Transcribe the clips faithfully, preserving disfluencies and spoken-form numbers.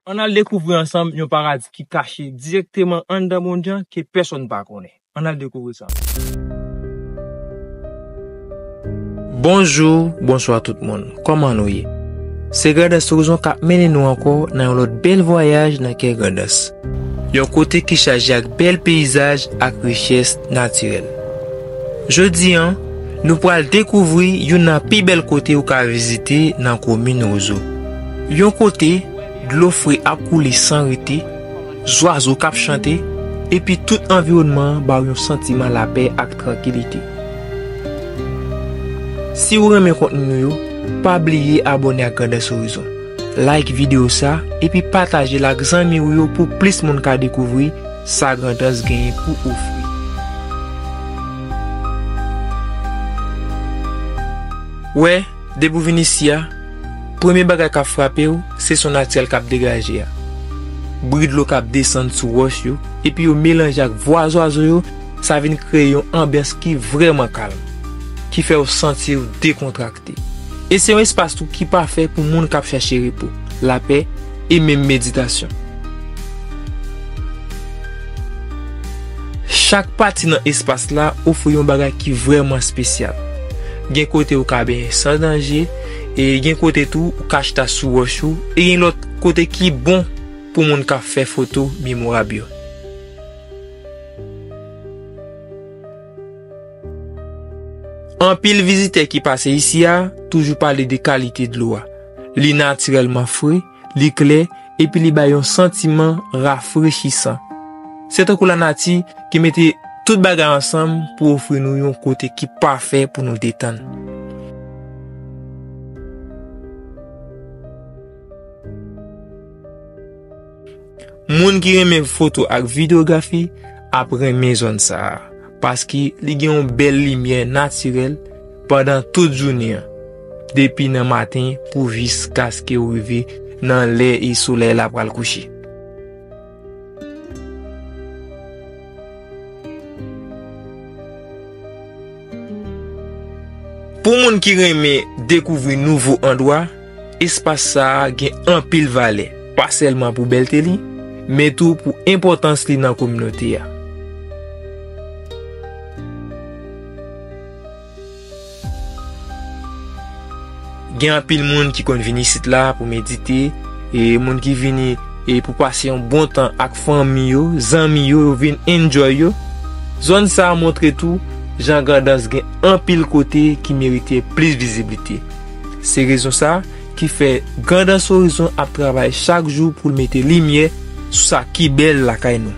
Ann al dekouvri ansanm yon paradi ki kache dirèkteman anndan mond lan ke pèsonn pa konnen. Ann al dekouvri sa. Bonjou, bonswa tout moun. Kòman nou ye? Se Grandans Tourizm k ap mennen nou ankò nan yon lòt bèl vwayaj nan kè Grandans. Yon kote ki chaje ak bèl peyizaj ak richès natirèl. Jodi a, nou pral dekouvri youn nan pi bèl kote ou ka vizite nan komin Wozo. Yon kote dlo fre ap koule san rete, zwazo k ap chante, epi tout anviwònman an ba w yon santiman lapè ak trankilite. Si w renmen kontni nou yo, pa bliye abòne ak Grandans Horizon. Like videyo sa, epi pataje l ak zanmi w yo pou plis moun ka dekouvri sa Grandans genyen pou ofri. Wè, depi w vin isi a, premye bagay k ap frape w, se son natirèl k ap degaje a. Bri dlo k ap desann sou wòch yo, epi yo melanje ak vwa zwazo yo, sa vin kreye yon anbyans ki vrèman kalm, ki fè w santi w dekontrakte. E se yon espas tou ki pafè pou moun k ap chèche repo, lapè, e menm meditasyon. Chak pati nan espas la ofri yon bagay ki vrèman espesyal. Gen kote ou ka benyen san danje, e gen kote tou ou ka chita sou wòch ou, e gen lòt kote ki bon pou moun k ap fè foto memorab yo. Anpil vizitè ki pase isi a toujou pale de kalite dlo a. Li natirèlman fre, li klè, epi li bay yon santiman rafrechisan. Se tankou lanati ki mete tout bagay ansanm pou ofri nou yon kote ki pafè pou nou detann. Moun ki renmen foto ak videyografi ap renmen zòn sa a, paske li gen yon bèl limyè natirèl pandan tout jounen an, depi nan maten pou jiskaske w rive nan lè e solèy la pral kouche. Pou moun ki renmen dekouvri nouvo andwa, espas sa a gen anpil valè, pa sèlman pou bèlte li, men tou pou enpòtans li nan kominote a. Gen anpil moun ki konn vin isit la pou medite, e moun ki vini, e pou pase yon bon tan ak fanmi yo, zanmi yo, yo vin enjoy yo. Zòn sa a montre tou jan Grandans gen anpil kote ki merite plis viziblite. Se rezon sa ki fè Grandans Horizon ap travay chak jou pou l mete limyè sou sa ki bèl lakay nou.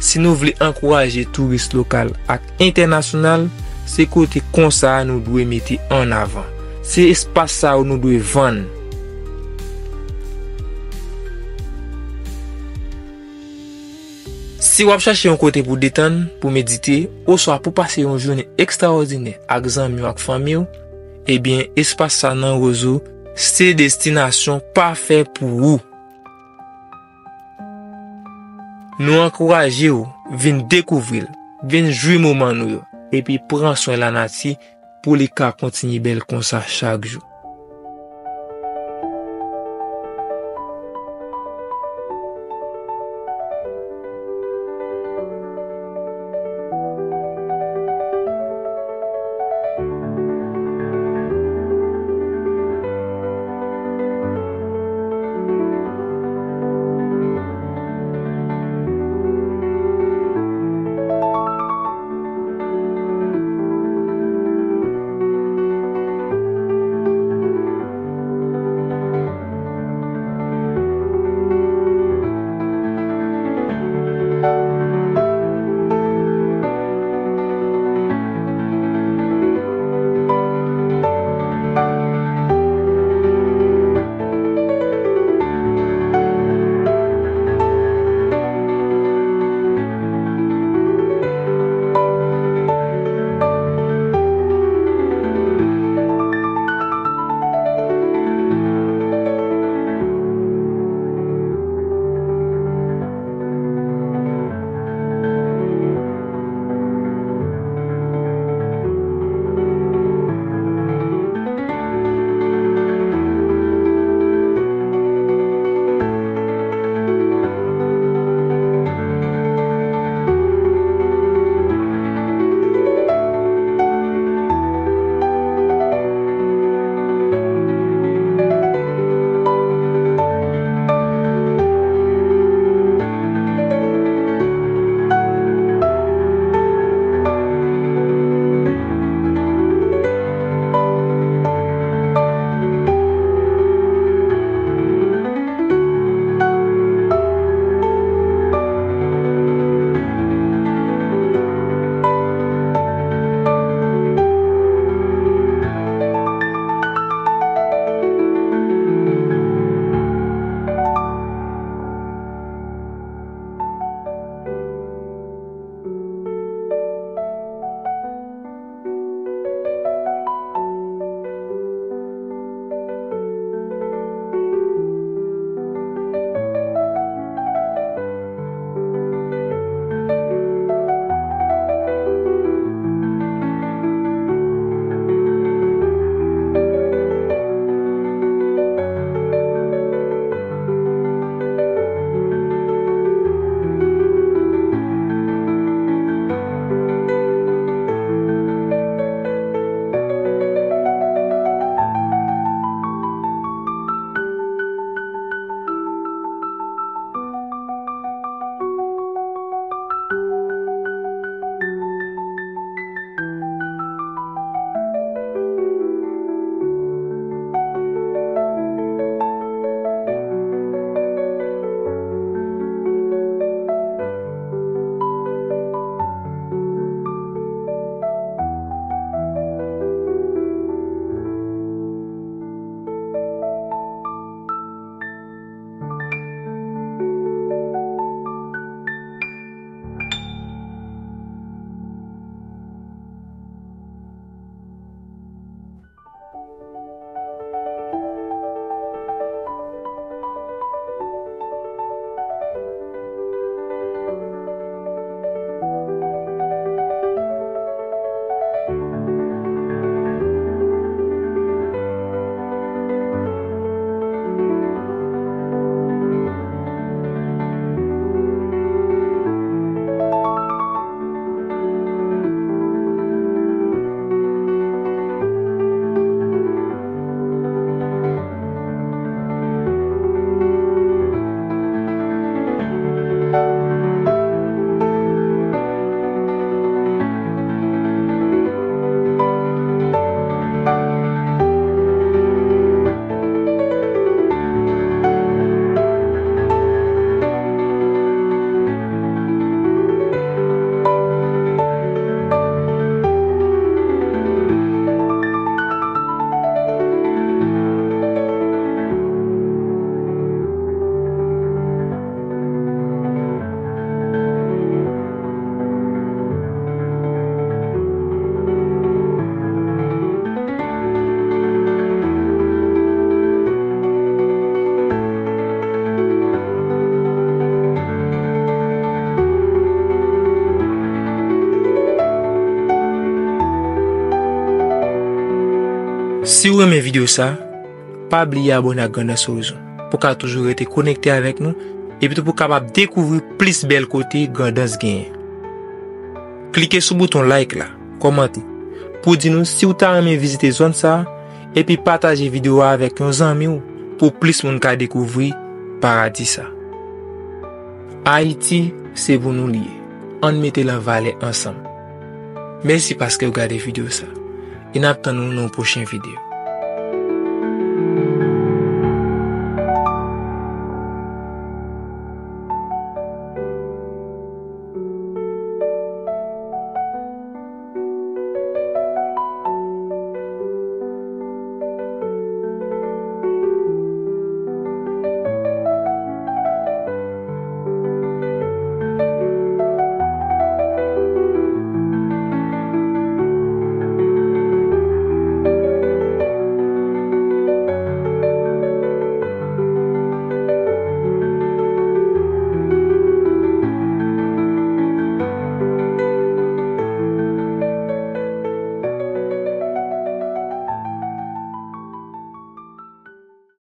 Si nou vle ankouraje touris lokal ak entènasyonal, se kote konsa nou dwe mete an avan. Se espas sa yo nou dwe vann. Si w ap chache yon kote pou detann, pou medite, oswa pou pase yon jounen ekstraòdinè ak zanmi w ak fanmi w, ebyen, espas sa nan Wozo se destinasyon pafè pou ou. Nou ankouraje w vin dekouvri l, vin jwi moman nou yo, epi pran swen lanati pou li ka kontinye bèl konsa chak jou. Si w renmen videyo sa, pa bliye abòne ak Grandans Horizon pou w ka toujou rete konekte avèk nou epi tou pou w kapab dekouvri plis bèl kote Grandans genyen. Klike sou bouton like la, kòmante, pou w di nou si w ta renmen vizite zòn sa a, epi pataje videyo a avèk yon zanmi w pou plis moun ka dekouvri paradi sa. Ayiti, se pou nou li ye. Ann mete l an valè ansanm. Mèsi paske w gade videyo sa. E n ap tann ou nan yon pwochen videyo.